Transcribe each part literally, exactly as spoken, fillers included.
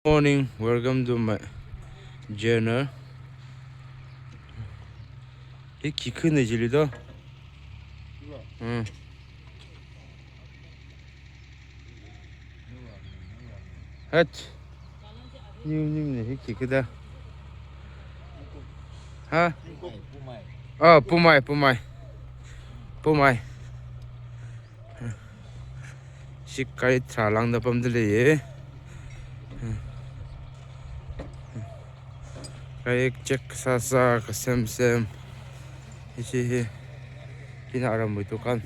Morning, welcome to my channel. Hi khi khuina jili do. Hmm. Hat. Nim nim ne hi khi khuida. Ha? Ah, Pumai, Pumai. Pumai. Shi gari tharā lāngda pamda leiye. Gari check sāsā kasem sem. Ishi hi. Hina aramwui dukan.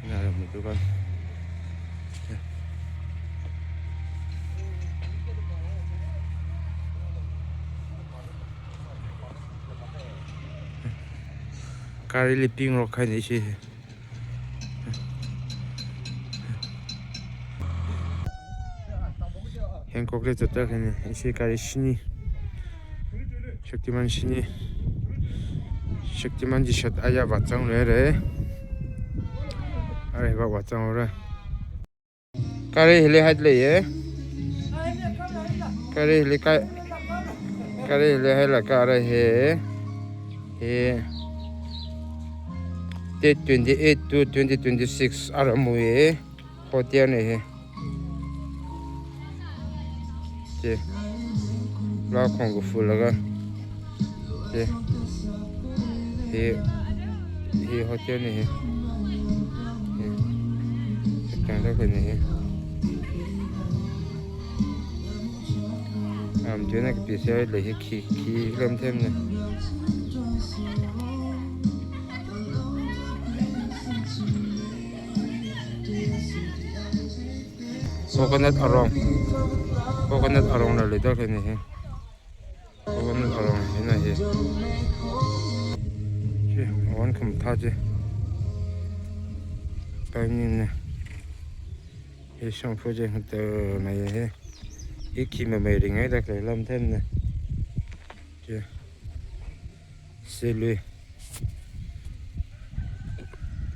Hina aramwui dukan. Gari li ping rok khai ni ishi. Hancock li zatda khani, ishi gari shini. Shaktiman shini. Shaktiman chi shat aya vāzang lere. Are ba vāzang ore. Gari hili haida leiye. Gari hili kai. Gari hili hailāka are hi. Hi. Date twenty-eight to twenty twenty-six aramwui hotel ne hi. Chi. Laa khong kafulaga. Chi. Hi. Hi hotel ne hi. Hi. Chitang da khani hi. Am, china kapi se le hi khi, khi lam them ne. Coconut arong. Coconut arong la leida khani hi. Coconut arong hina hi. Chi, awan khamathā chi. Dining ne. Hi shongfa chi hata na ye hi. Hi khi mamei ringai da khalei lam them ne. Chi. Silui.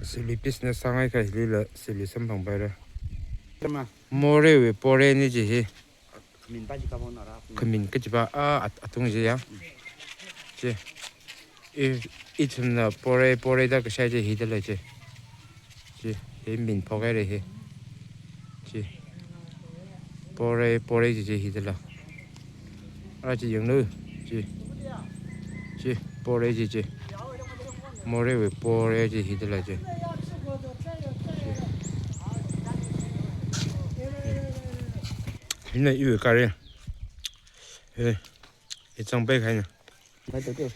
Silui business sāngai khalei la, silui samphang paira. Tama. Morewui pore ni chi hi. Khamin pa chi kapon ara. Khamin kachi pa, a, at-, atung chi ya. Chi. I, ithumna pore, pore da kashai chi hithāla chi. Chi, hi min phok haira hi. Chi. Pore, pore chi, chi hithāla. Ara chi yanglu. Chi. Chi, pore chi, chi. Morewui pore chi hithāla chi. Chi. Hina iwui gari. He. I zangpai khaina.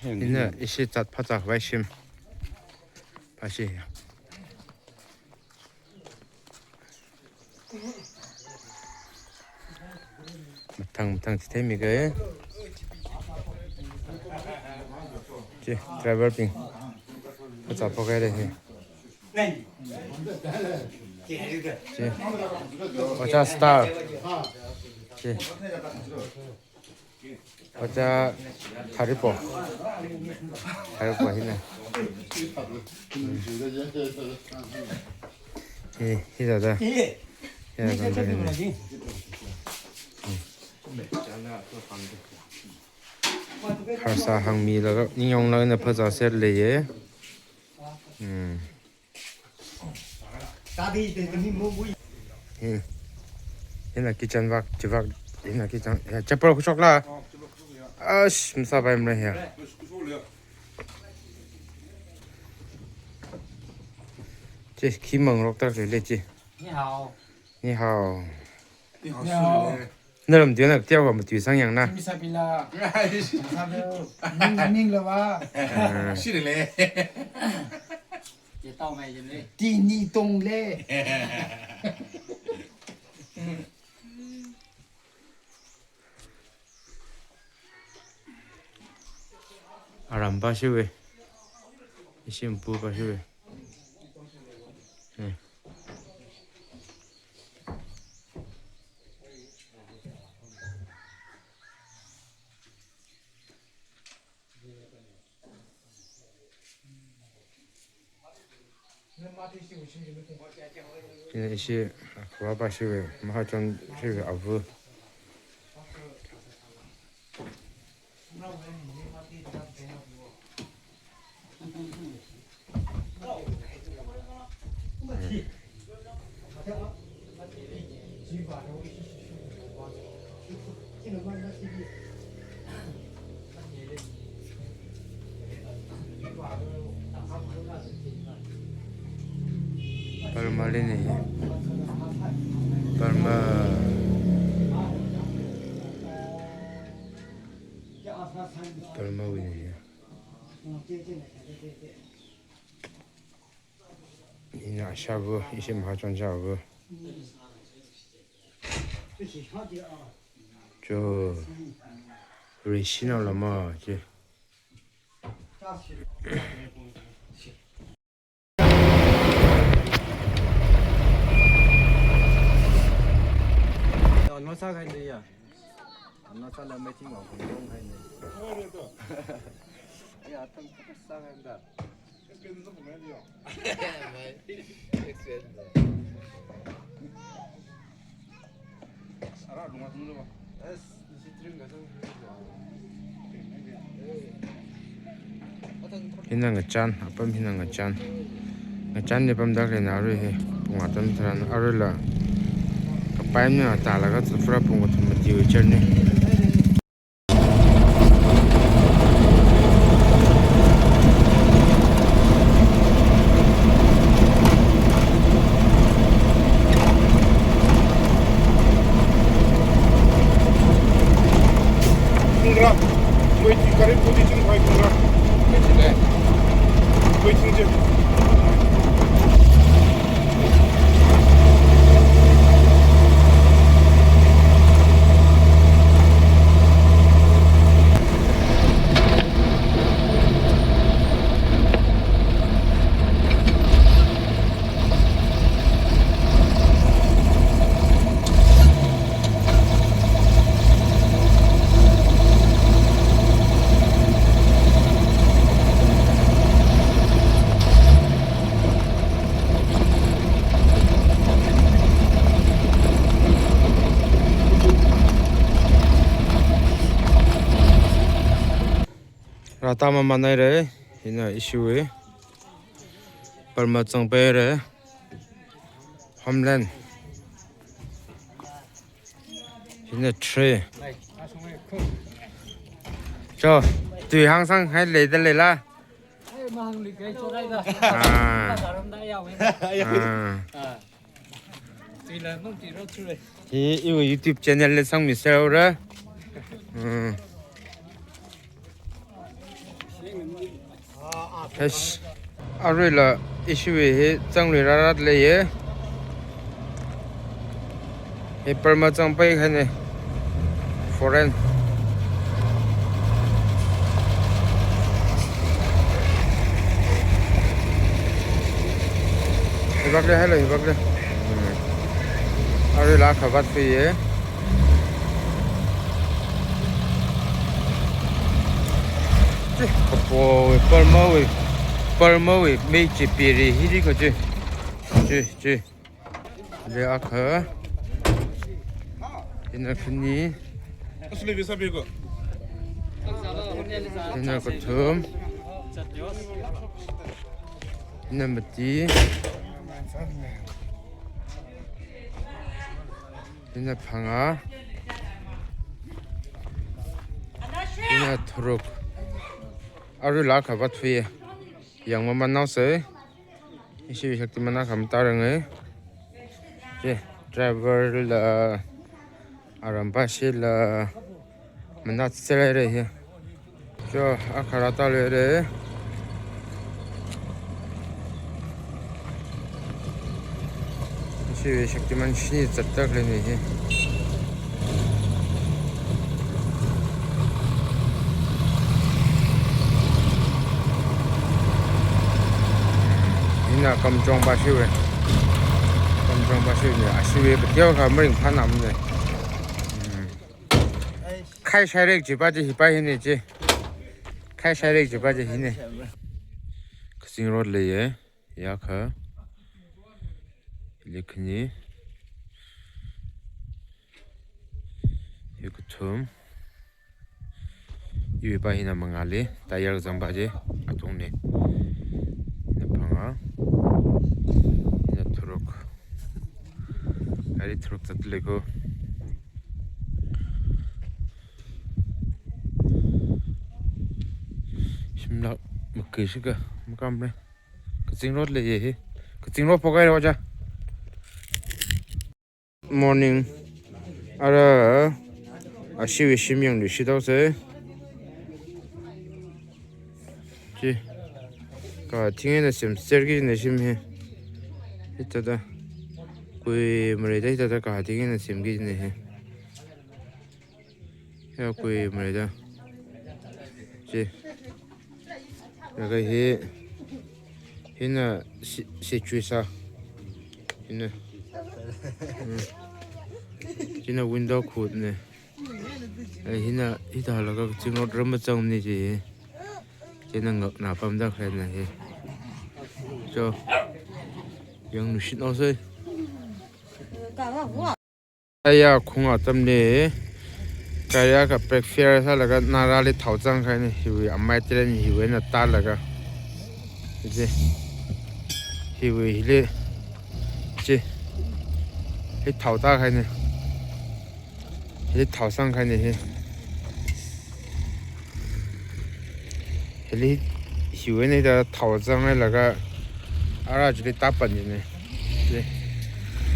Hina ishi zat phazā khavai shim. Phashi. Mathang mathang chitheimi kha. Chi, driver bing. Phazā phok haira hi. Chi. Oja Star. Chi. Oja Tharipo. Tharipo hina. Eh, hi dada. Ya, dada hina. Harsa hāngmilaga, ningyong laga na phazā ser leiye. Hmm. Hi. Hina kitchen vak, chivak, hina kitchen. Ya, chapal khushok la. Ash, masa bai mre ya. Chi, khi mangrok ta le chi. Ni hao. Ni hao. Ni hao. Naram tiana tiawa matui sang yang na. Misapila. Sabe. Ning, ning lawa. Ah. Shirele. Ye tao mai ye le. Tini tong le. Aram pa shiwe. Ishi mpu pa shiwe. Hmm. Ina ishi, akhava pa shiwe, Mahachon shiwe, avu. Palma lini. Palma. Palma wini. Ina shabu, ishi mahachon shabu. Cho, Rishina lama, che. Nasa kaini ya. Nasa la meeting wa kong kong kaini. Ya, tam sa kaini da. Hina ngachan, apam hina ngachan. Ngachan ni pamda khalei na arui hi, pung atam tharan arui la. Kapai ni atala ka tsufra pung kathum mati wui journey. Tungra, waiting, correct position, waiting, tungra. Waiting, waiting. Rātā mamān haira, hina issue. Palma zangpaira. Homeland. Hina three. Cho, tui hāngsang hai leida leila. Ah. Ah. Hi iwui YouTube channel li sangmi serra. Hmm. Eish. Arui la issue hi zanglui rāra leiya. Hi Palma zangpai kahaina. Foreign. Hibak lei, hello, hibak lei. Hmm. Arui la khavat phi ye. Chi, kapo, Palma wui, Palma wui, mei chi piri, hiri ko chi. Chi, chi. Lei akha. Hina khani. Hina kathum. Hina mati. Hina phangā. Hina tharuk. Arui la khavat phi ye. Yang mamānhaosa. Ishi Shaktiman akha matārangai. Che, driver la, aram pashi la, manat selai re he. Cho, akha rātā lei re. Ishi Shaktiman shini zatda khalei ni he. Hina Kamjong pashiwui. Kamjong pashiwui ni, ashiwui kateokha kha maringphānāmana. Hmm. Khai shairek jipa chi hipa hina chi. Khai shairek jipa chi hina. Kazing road leiya. Hi akha. Hili khani. Hi kathum. Iwui pa hina mangāli, tayar zangpa chi, atungli. Hina phangā, hina tharuk. Gari tharuk zatli ko. Shimlak makashika, makamre. Kazing road leiya hi. Kazing road phokhai roja. Morning. Ara, ashiwui shim yangluishit haosa. Chi. Kathing eina semser kajina shim hi. Hithāda. Kuimareida hithāda kathing eina semkajina hi. Ya kuimareida. Chi. Laga hi, hina si-, situisa. Hina. Hmm. Hina window khutna. Eh, hina, hithālaga kazing road ram mazangmana chi. China ngakna pamda khaleina hi. Cho. Yangluishit haosa. Aya khunga atamli, gari akha backfire sālaga narali thao zangkahaina, hiwui amai tren hiwui eina tālaga. Chi, hiwui hili, chi, hi thao tākahaina, hili thao zangkahaina hi. Hili hiwui eina hithā thao zanghailaga ara chili tāpanjina. Chi.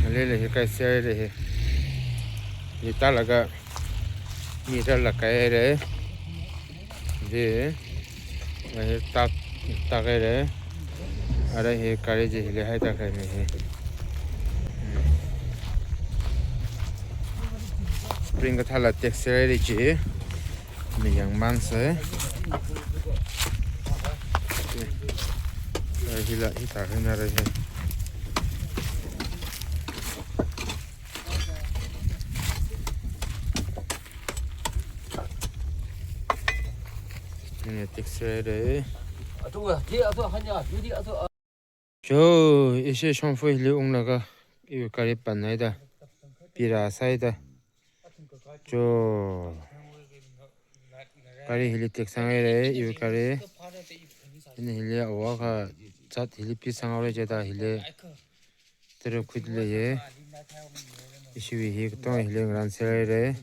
Hili lei hi kaiser lei hi. Hili tālaga mi rālāk haira. Chi. Hili tā, tāhaira. Ara hi gari chi hili haida kahaina hi. Spring kathāla taxi ride chi. Mayangmānsa. Ara hila, hithā haina ara hi. Hina taxi ride. Cho, ishi shongfa hili unglaga, iwui gari panhaida, pira sāhaida. Cho, gari hili teksang haira, iwui gari. Hina hili awo akha zat hili pisang haora jida hili. Tara khuilaga ye. Ishiwui hi katonga hili ngaranser haira.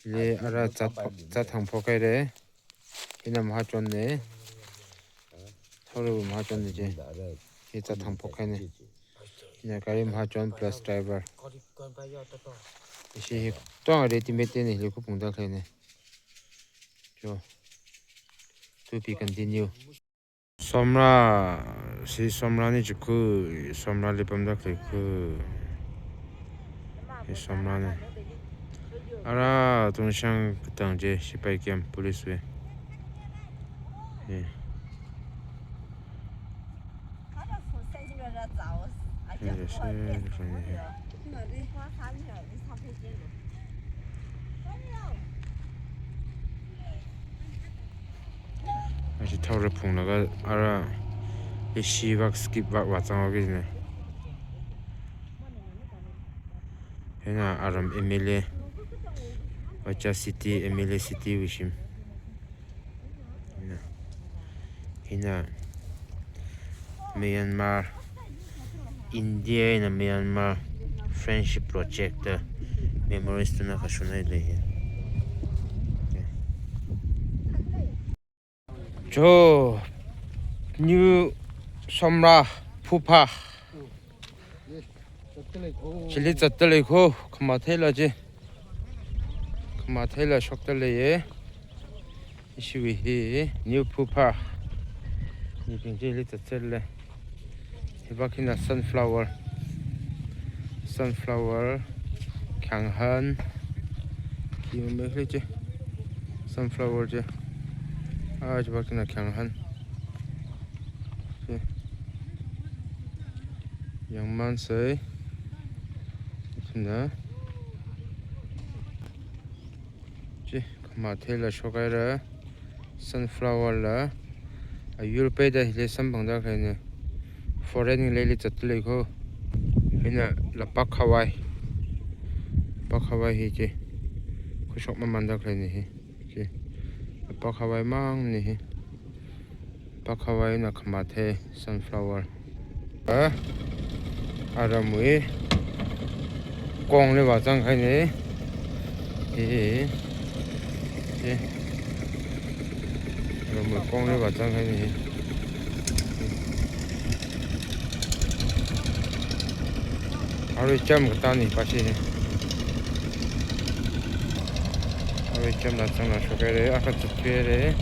Hili ara zat, zat hāngphok haira. Hina mahachonna. Thaorei mahachonna chi. Hi zat hāngphok haina. Hina gari mahachon plus driver. Ishi hi katonga ready made na hili khuiphungda khaleina. Cho. To be continue. Somra, si Somra ni chikhu, Somra li pamda khalei khu. Hi Somra ni. Ara tungshang katang chi, sipai camp, police wui. Hi. Hi, hi, hi, hi. Ashi thaorei phunglaga ara ishi vak skip vak vāzang haokajina. Hina aram M L A, Vacha City M L A city wui shim. Hina, hina Myanmar, India eina Myanmar Friendship Project da memories tuna kashun hailei hi. Okay. Cho, New Somra Phuphar. Chili zatda lei ko, khamatheila chi. Khamatheila shokda leiya. Ishiwui hi New Phuphar. Mibing chili zatda lei. Hi vak hina sunflower. Sunflower, khanghan. Hi mei khalei chi. Sunflower chi. Ah, chi vak hina khanghan. Chi. Yangmānsa. Hina. Chi, khamatheila shok haira, sunflower la, ayur peida hili samphangda khaleina, foreign leili zatda lei ko, hina lapak khavai, lapak khavai hi chi, khuishok mamanda khaleina hi, chi, Pak Hawai mangna hi. Pak Hawai na khamathei sunflower. A, aramwui kongli vāzanghaina. Hi, hi. Aramwui kongli vāzanghaina hi. Arui cham katāna hi pashi hi. Arui cham na chang na shokhaira, akha zathuira.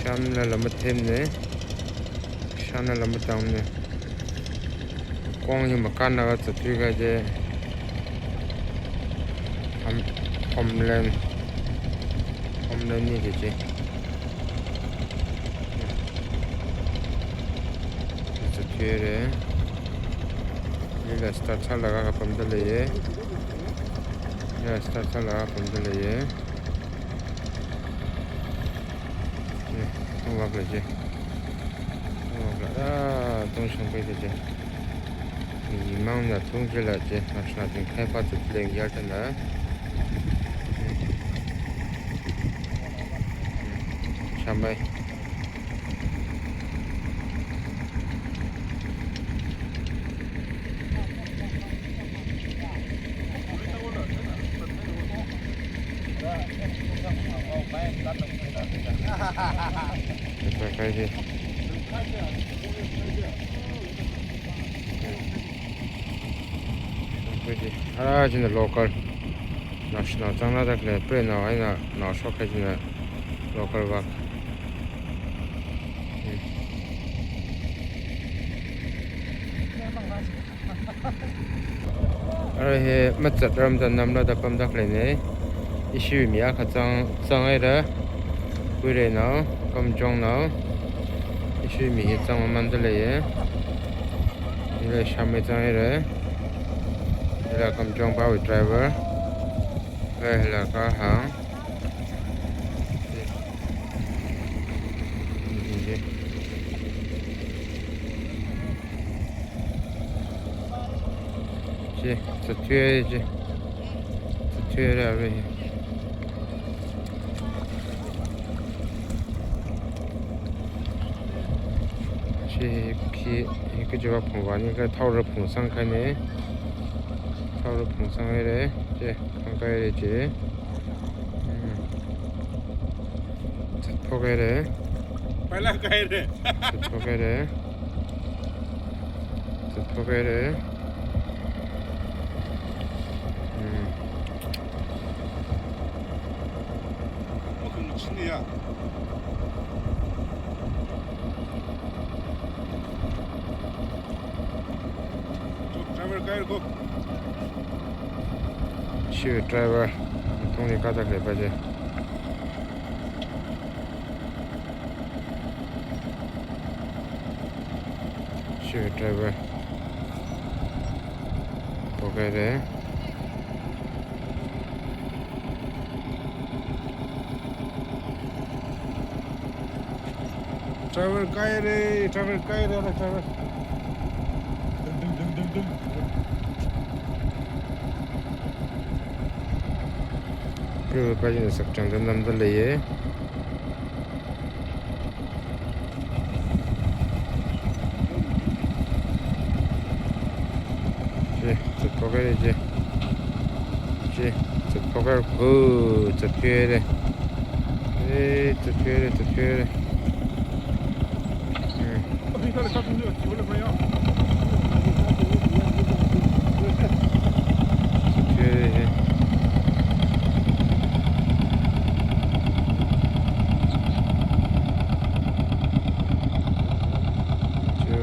Shanla lam mathemna. Shanla lam matangna. Kong hi makānlaga zatthui kaje. Hom-, homeland. Homeland ni kaje. Zatthuira. Hila start sālaga kapamda leiya. Hila start sālaga kapamda leiya. Chi, tungvak lei chi. Tungvak lei. Ah, tungshang pai chi. Mimangna tung chila chi. National Day khai pa chi leng yar tanda. Shambai. Ara china local. National chang na tak le, pre na ai na, na shok hai china local work. Hmm. Ara hi mazat ramda namla da pamda khaleina. Ishiwui mi akha zang, zanghaira. Kuirei nao, Kamjong nao. Ishiwui mi hi zang mamanda leiya. Hila Shamwui zanghaira. Hila Kamjong pawui driver. Hila kahāng. Chi, zatthuiya chi. Zatthuiya ra ve. Chi hi, hi kajiva phungvāni ka thaora phungsang kahaina. Thaora phungsang haira. Chi, phungkahai chi. Hmm. Zatthuihaira. Paila kahaira. Zatthuihaira. Zatthuihaira. Hmm. Okum chini ya. Driver kahaira ko. Ishiwui driver. Tungli katak leipa chi. Ishiwui driver. Phokhaira. Driver kahaira, driver kahaira, driver. Dum, dum, dum, dum, dum. Kru pa china sakchangda namda leiya. Chi, zatthuihaira chi. Chi, zatthuihaira. Oh, zatthuihaira. Eh, zatthuihaira, zatthuihaira. Hmm. Zatthuihaira. Chu.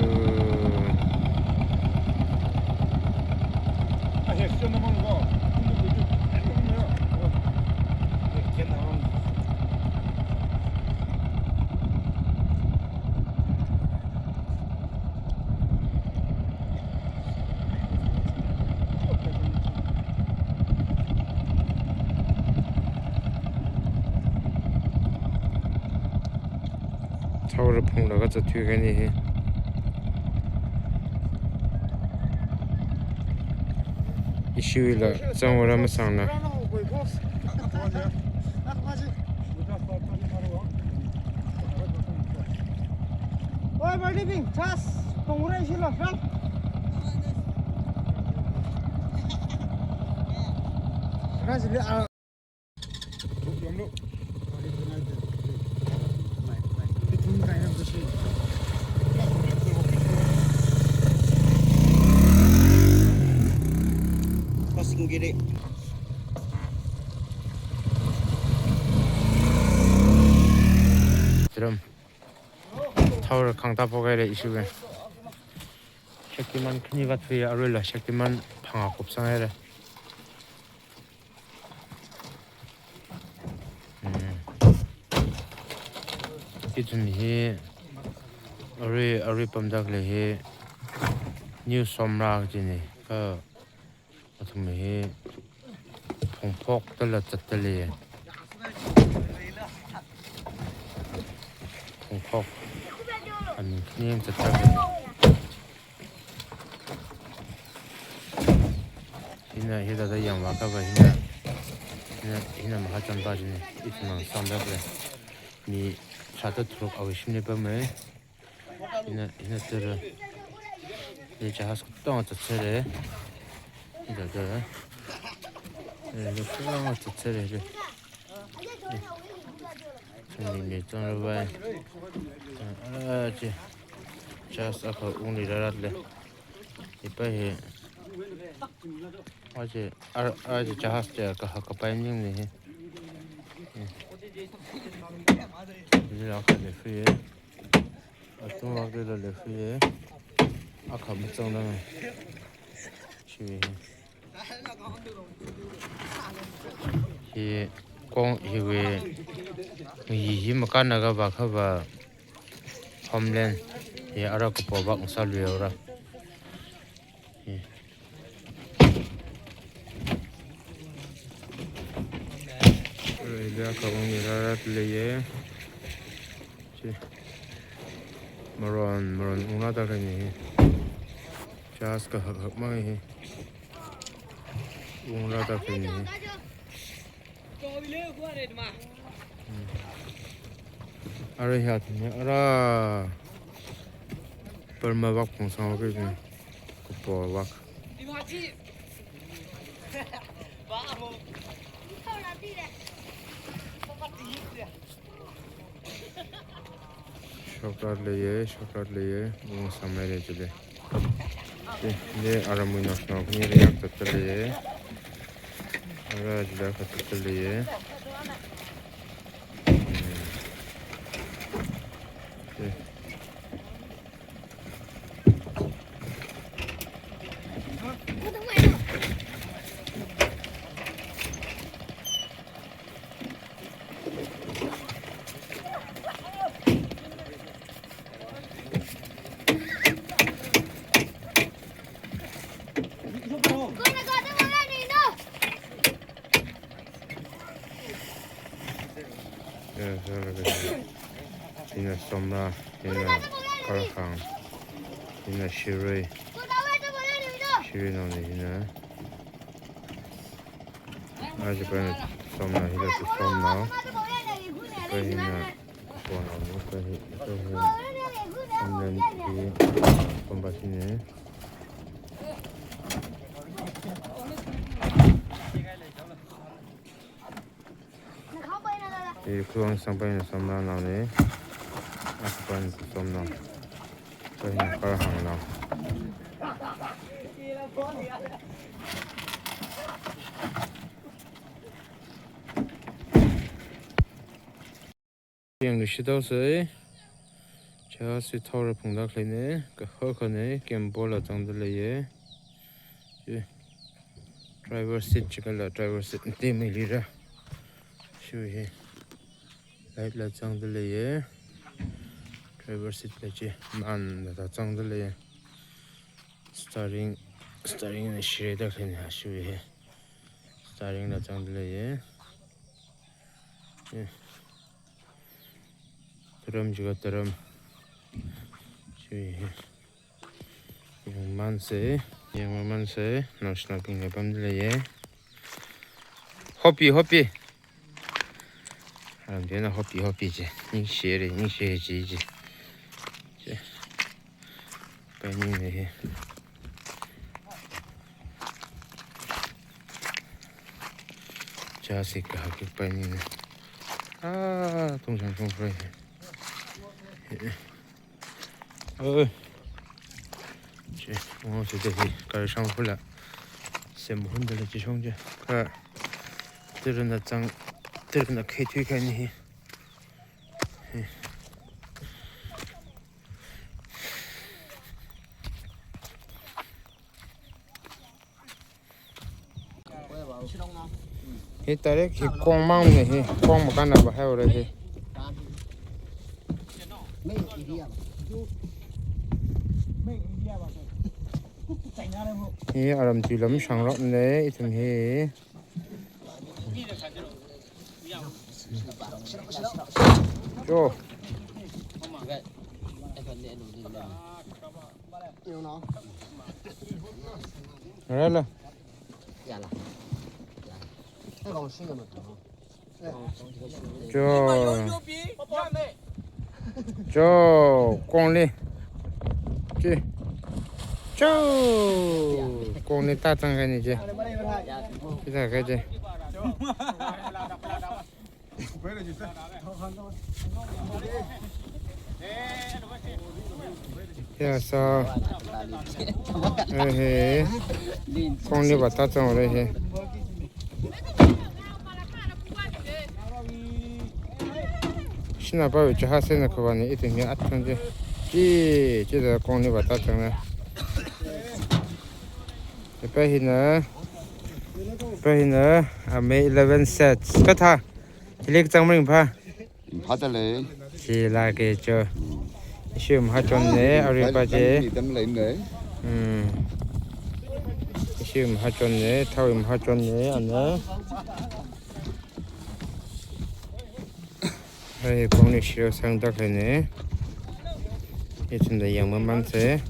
Thaora phunglaga zatthui kahaina hi. Ishiwuila zangwara masangna. Oi, Marty Bing, Charles, pongrai sila, friend. Tiram. Thaora khangta phokahaira ishiwui. Shaktiman khani vāthuiya, aruila Shaktiman phangā kupsanghaira. Hmm. Ithum hi arui, arui pamda khalei hi New Somra kajina. Kha athum hi Phongphok dala zatda lei. Phongphok. Aning khani zatda lei. Hina, hithāda yangvākha va hina, hina, hina Mahachanpa china, ithumna samda khalei. Mi shāda tharuk awui shimli pamma. Hina, hina tara. Hi jahaz katonga zatserra. Hithāda. Hi katonga zatserra. Chungli mi zangravai. Ah, chi. Jahaz akha ungli rāra lei. Hipa hi. Achi, ar, achi jahaz chi kahak kapai maningmana hi. Hmm. Hila akha leishiya. Atung akha la leishiya. Akha mazanglāka. Chi hi. Hi kong hiwui, hi, hi makānna kavā khavā Homeland. Hi ara kapo vak ngasāluihaora. Hi. Arui hila akha ungli rāra leiya. Chi. Maron, maron ungrāda khalei hi. Jahaz kahak hakmang hi. Ungrāda khalei hi. Hmm. Ara hi athum hi, ara. Burma vak phongsang vak hi. Kapo vak. Shortcut leiya, shortcut leiya, ung samlei lei chili. Chi, hili aramwui naoshinao khani riak zatda leiya. Ara chila kazatda leiya. Hmm. Chi. Hina Somla, hina Karhang, hina Shirui. Shiruinao ni hina. Aja pa hina Somla, hila Somla. Pa hina Somla, pa hi, pa hi. Somla ni hi, Somla hina. Hi khuivang sangpa hina Somlanao ni. Akha pa hina Somnao. Pa hina Karhangnao. Yangluishithaosei. Jahaz hi thaora phungda khaleina, kahak akhana, kempola zangda leiya. Chi driver seat chikala, driver seat nte mailira. Shu hi. Light la zangda leiya. Driver seat la chi man da zangda leiya. Steering, steering na shirida khaleina shu hi. Steering la zangda leiya. Chi. Taram jiga taram. Chi. Yangmansei. Yangmamansa, naoshinaobingla pamda leiya. Hopi, hopi. Aram tuina hopi, hopi chi. Ningshire, ningshire chi chi. Chi. Painingna hi. Chasi kahak painingna. Ah, tungshang shongfrei. Oi. Chi, oh, sida hi, gari shongfala. Semhundala chi shong chi. Kha, tirana chang, tirana khaithui kahaina hi. Hi. Hi direct hi kongmangna hi, kong makānna bahai ora hi. Hi aram tui lam shangrokna, ithum hi. Jo. Rala. Jo. Jo, kongli. Chi. Jo, kongli tāzang kahaina chi. Chi tākahai chi. Ya sa. Eh, he. Kongli vātāzang ora hi. Shina pa wi cha ha se na khavāna ithum hi athang chi. Chi, chida kongli vātāzangna. Pa hina. Pa hina, ah, May eleven sets. Kathā. Hili kachang maringphā. Phāda lei. Chi lāka cho. Ishi mahachonna, arui pa chi. Tam lei ne. Hmm. Ishi mahachonna, thao mahachonna, ana. Hai, kongli share sangda kahaina. Ithumna yangmamansa.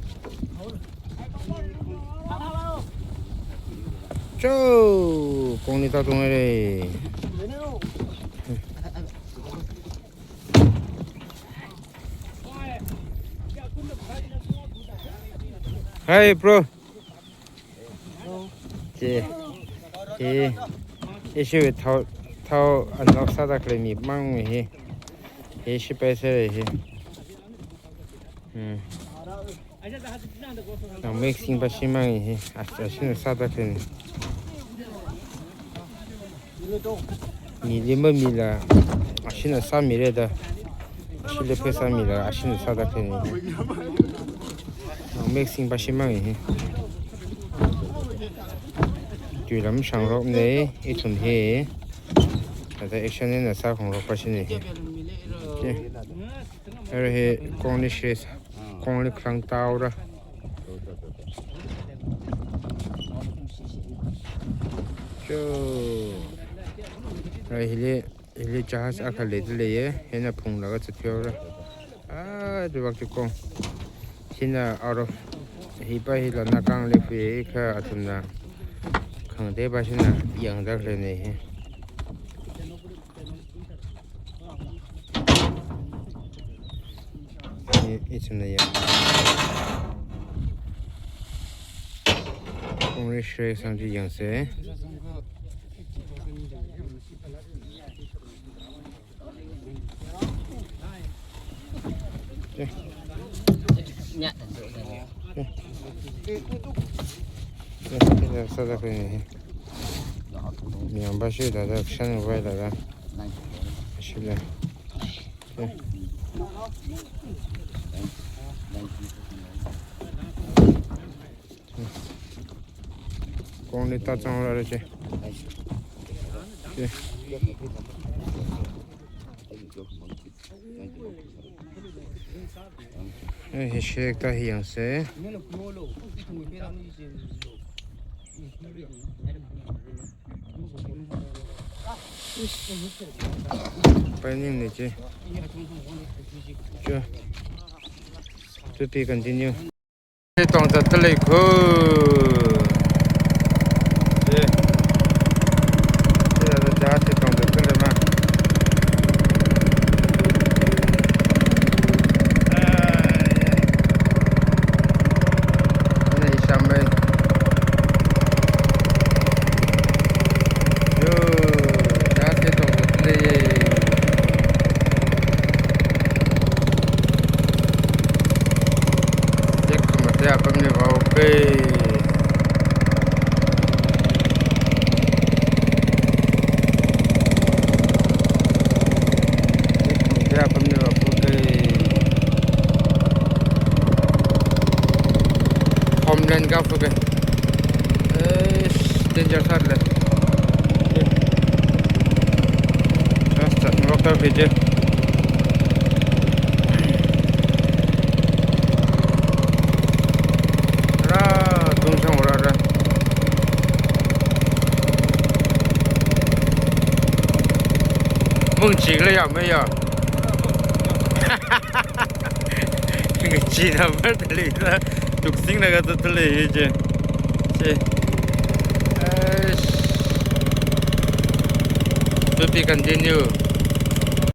Jo, kongli tāzang ora. Hi, bro. Chi. Chi. Ishi thao, thao anok sāda khalei mi mang hi. Hi shipai sāra hi. Hmm. Nang mixing pa shimang hi. As-, ashina sāda khalei ni. Mili mamila, ashina sāmira da. Ashili phei sāmila, ashina sāda khalei ni. Nang mixing pa shimang hi. Tui lam shangrokna, ithum hi. Thāda action eina sākhangarok pa shina hi. Okay. Arui hi kongli share, kongli khalang tāora. Jo. Arui hili, hili jahaz akha leida leiya, hina phunglaga zathaora. Ah, chiwui vak chi kong. Hina out of, hi pa hila Naga li hui kha athumna khangatei pa shina yangda khaleina hi. I, ithumna yang. Kongli share sangchi yangsa. Nya. Nya, nya, sāda khalei ni. Miyang pa shi da da shan vai da da. Shi le. Kongli tāzang ora che. Che. Eh, hi share ta hi yangsa. Painingna che. Che. To be continue. Tong zatda lei ko. Kafuke. Eish, danger sālei. Just chat rock ta pije. Ra, tungsang ra ra. Mung chik le ya me ya. Ngi chi number tali na. Tuksing na ka tu tali je. Che. Eish. To be continue.